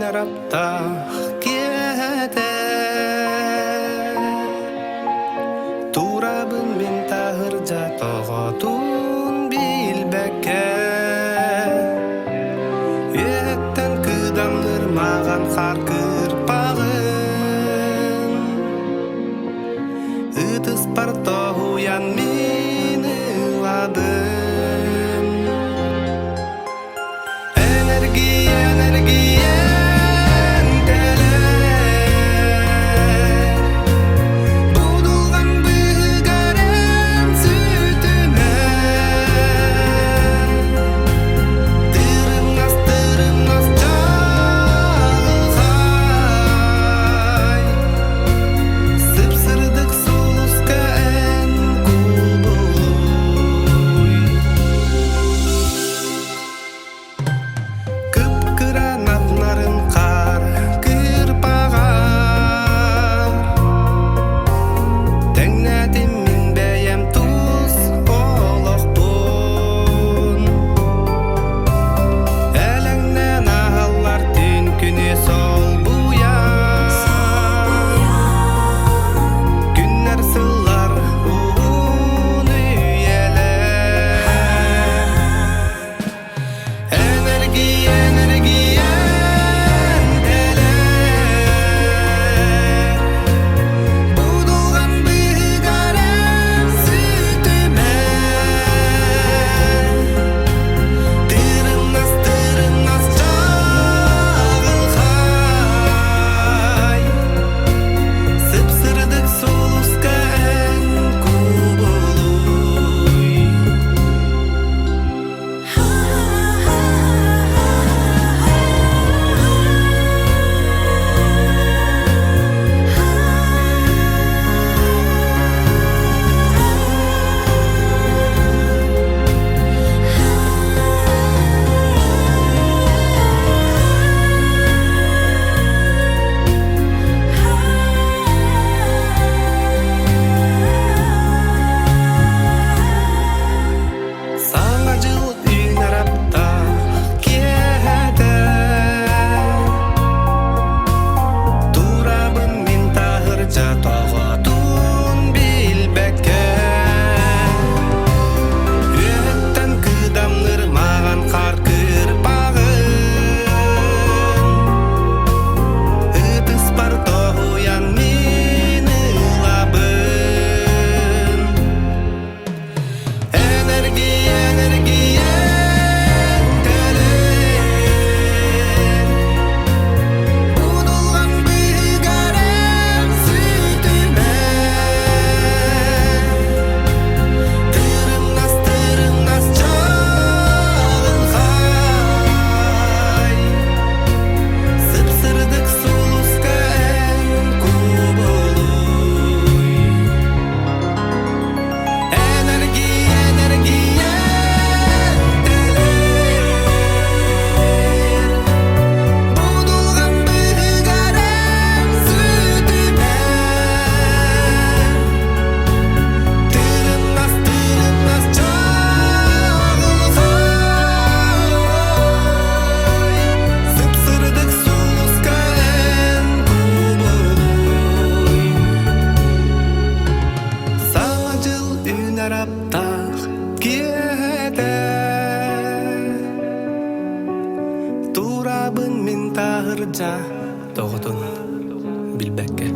үүнэр аптаах киэһэтэ. Турабын мин таһырдьа тоҕотун билбэккэ Үөһэттэн кыыдамныыр маҕан хаар кырпаҕын Ытыспар тоһуйан мин ылабын Энергия, энергия, кэлэр Будулҕан быыһыгар эн сүтүмэ Тырымнас, тырымнас чаҕылхай Сып-сырдык сулуска эн кубулуй Кып-кыра нап-нарын хаар кырпаҕар Тэҥнээтим мин бэйэм тус олохпун Элэҥнээн аһаллар түн күнү солбуйан Күннэр сыллар уһун үйэлэр Энергия, энергия, кэлэр Будулҕан быыһыгар эн сүтүмэ Тырымнас, тырымнас чаҕылхай Сып-сырдык сулуска эн кубулуй Саҥа дьыл үүнэр аптаах киэһэтэ Турабын мин таһырдьа тоҕотун билбэккэ Үөһэттэн кыыдамныыр маҕан хаар кырпаҕын Ытыспар тоһуйан мин ылабын Энергия, энергия, кэлэр Будулҕан быыһыгар эн сүтүмэ Тырымнас, тырымнас чаҕылхай Сып-сырдык сулуска эн кубулуй Энергия, энергия, кэлэр Будулҕан быыһыгар эн сүтүмэ Тырымнас, тырымнас чаҕылхай Сып-сырдык сулуска эн кубулуй Саҥа дьыл үүнэр аптаах киэһэтэ Турабын мин таһырдьа тоҕотун билбэккэ.